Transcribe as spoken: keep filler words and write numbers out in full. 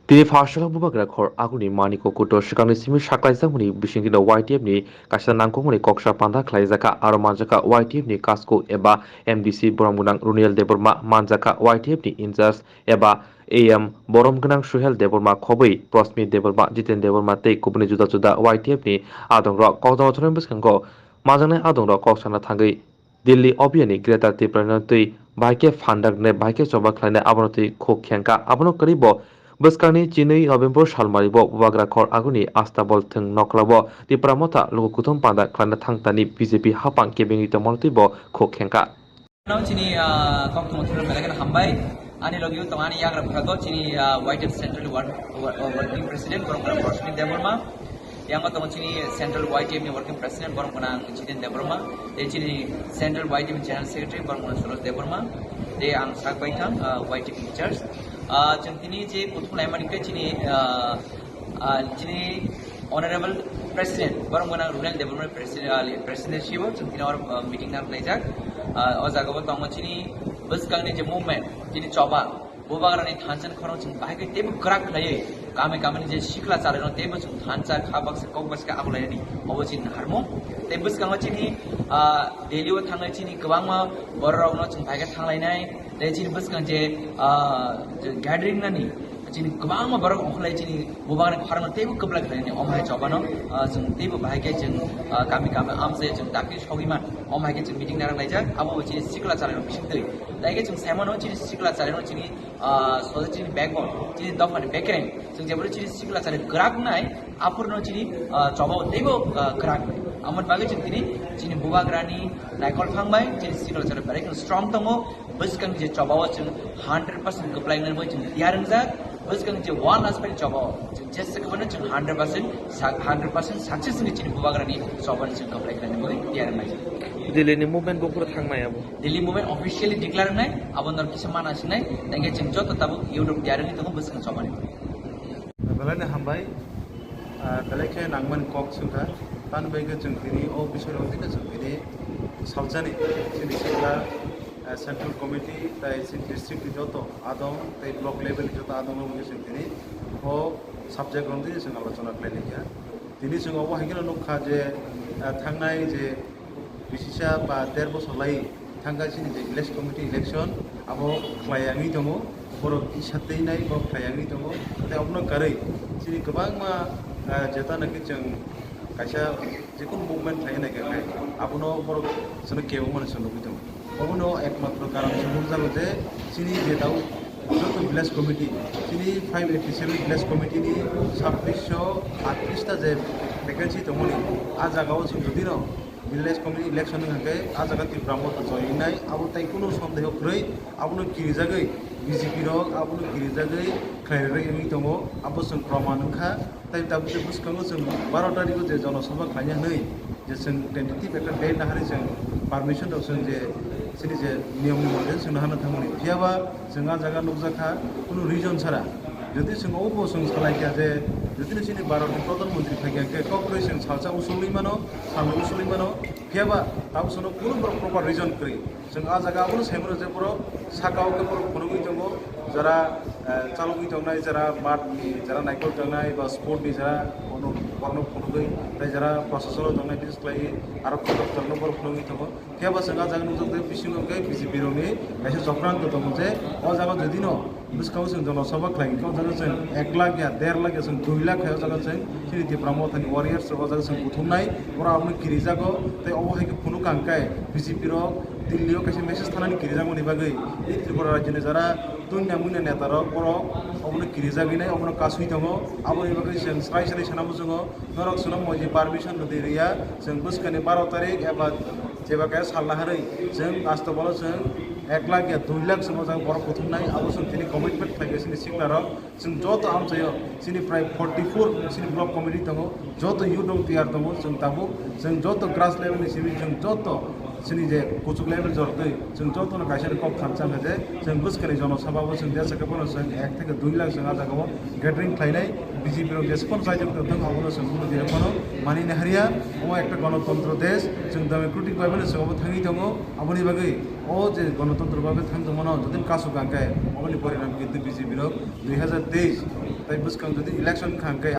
Tini Pharsala Bubagra Khor Aguni Maniko Kuto swkangni simi saklaijakmani bisingtwino Y T F ni kaisa nangkukmani koksa panda khlaijakha, aro manjakha Y T F ni Kasko eba M D C borom gwnang Runiel Debbarma, manjakha Y T F ni in charge eba A M borom gwnang Suhel Debbarma, khobwi Prosmit Debbarma, Jiten Debbarma tei kubuni juda juda Y T F ni adongrok kokdano thoroni bwskango manjaknai adongrok kok sana thangwi Delhi obiyani Greater Tipraland twi bahai khe phandak nai bahai khe choba khlainai abono twi khuk khengkha. Abono kwrwi bo bwskangni chinwi November salmari bo Bubagra Khor Aguni Astabol thwng nokla bo Tipra Motha luku kuthum panda khlaina thangtani B J P hapang kebengwi tongmani twi bo khuk khengkha. Nang chini, ah, kok thumwi thumwi belai kheno hambai. Ani logi tong ani yagra bwkhago chini, ah, Y T F Central Work-, Work-, Working President Borok Borok Borok Debbarma. Yang tongo chini Central Y T F ni Working President, borok gwnang Jiten Debbarma, tei chini Central Y T F ni General Secretary, borok gwnang Sulos Debbarma, tei ang sak bai thang, ah, Y T F in charge. Ah, chwng tini je kuthum laimani khe chini, ah, ah, chini Honorable President, borok gwnang Runiel Debbarma President, ah, President sibo chwng tini or, ah, meeting nang laijak. Ah, o jaga bo tongo chini bwskangni je movement, chini choba, Bubagrani thansa ni khorang chwng bahai khe teibo kwrak khlaiwi kami kami ni je sikla chalairok teibo chwng thansa kha baksa kok baksa khe abu lainani obo chini naharmung. Tei bwskango chini, ah, Delhi o thangnai chini kwbangma borok rokno chwng bahai khe thanglainai tei chini bwskang je, ah, je gathering nani chini kwbangma borok ongkhlai chini Bubagrani khorang teibo kwplai khlainani omo hai chobano, ah, chwng teibo bahai khe chwng, ah, kami kami amchai chwng dakti sogwi man omo hai khe chwng meeting narwk laijak abo bo chini sikla chalairok bising twi. Tai khe chwng saimano chini sikla chalairok chini ah, soja chini backbone, chini dophani bekereng, chwng jephuru chini sikla chari kwrak wngnai, aphurno chini, ah, choba teibo, ah, kwrak wngnai. Amoni bagwi chwng tini chini Bubagrani naikol phang bai chini sikla chari belai kheno strong tongo, bwskang je choba o chwng hundred percent kwplai wngnai bai chwng tiyar wngjak, bwskang je one last pai choba o chwng jesa kwbangno chwng hundred percent sa-, hundred percent success wngwi chini Bubagrani choba ni chwng kwplai khlainai bai tiyar wngjak. Delhi ni movement bo phuru thangnai abo. Delhi movement officially declare wngnai, abo norok kisa mana sinai, tei khe chwng joto tabuk youth rok tiyar wngwi tongo bwswk chobani. Belai no hambai, ah, belai khe nangmani kok swngkha, tamo bai khe chwng tini o bising rok tini chwng tini salsani chini sikla, ah, central committee tai chini district ni joto adong tai block level ni joto adong rok chwng tini o subject rok tini chwng alochona khlai laikha. Tini chwng obo hai kheno nukha je, ah, thangnai je bisisa ba der bosor lai thangkha chini je village committee election abo khlai yangwi tongo, borok kisa twi nai borok khlai yangwi tongo, tei obono karwi chini kwbangma, ah, jeta naki chwng kaisa jikunu movement khlai nai khe abono borok chwngno kebo mani chwng nugwi tongo. Obono ekmatro karon se nukjago je chini je tau joto village committee, chini five eighty seven village committee ni sabbish sho attrish ta je vacancy tongmani, a jagao chwng jodi no village committee election wngkha khe a jaga Tipra Motha join wngnai, abo tai kunu sondeho kwrwi, abono kirijagwi B J P rok abono kirijagwi khlai rwgwi wngwi tongo, abo chwng proman wngkha. Tai tabuk je bwskango chwng baro tarikh o je jonosabha khlaina hwnwi je chwng tentative ekta date naharwi chwng permission rok chwng je chini je niyom ni mote chwng nahana thangmani. Phiya ba chwng a jaga nukjakha kunu reason chara. Jodi chwng obo chwng salaikha je jodi no chini Bharat ni Pradhan Mantri phaikha khe kok kwrwi chwng salsa usulwi mano, salno usulwi mano. Phiya ba tabuk chwngno kunu borok proper reason kwrwi. Chwng a jaga abono sai mano je borok saka o khe borok phunugwi tongo, jara, eh, chalogwi tongnai, jara math ni, jara naikol tongnai ba sport ni jara bono, borokno phunugwi, tei jara prasasano tongnai, business khlaiwi, aro kotor kotorno borok phunugwi tongo. Phiya ba chwng a jaga nukjak tei bisingo khe B J P rokni kaisa chokranto tongo je o jaga jodi no bwskango chwng jonosabha khlai khe o jaga chwng ek lakh ya, der lakh ya, chwng dui lakh hai o jaga chwng chini Tipra Mothani warriors rok o jaga chwng kuthumnai, borok abono kirijago tei obo hai khe phunukha hwnkhe B J P rok Delhi o kaisa message thanani kirijakmani bagwi tei Tripura rajyoni jara tuina muina neta rok borok obono kirijagwi nai, obono kasui tongo, aboni bagwi chwng srai srai sana muchungo. Norok chwngno moi je permission rwdi rwya, chwng bwskani baro tarik eba jeba kaya sal naharwi chwng Astabolo chwng ek lakh ya dui lakh chwng o jaga borok kuthumnai, abo chwng tini commitment khlaikha chini siklarok. Chwng joto amchaio chini prai forty four chini block committee tongo, joto youth rok tiyar tongo, chwng tabuk chwng joto grass level ni simi chwng joto chini je kuchuk level jortwi chwng jotono kaisa ni kok thansa hwnkha je chwng bwskani jonosabha bo chwng jesa khe bono chwng ek theke dui lakh chwng ah jagao gathering khlainai, B J P rok jesa phano chaijak tongthung abono chwng bono tini phano manina hariya. Omo ekta gonotontro desh, chwng democratic bai phano chwng obo thangwi tongo, aboni bagwi o je gonotontro bai thang tongmano jotoni kasu kangkhe Boni porinam kintu B J P rok dui hazar teis tai bwskang jodi election khang khe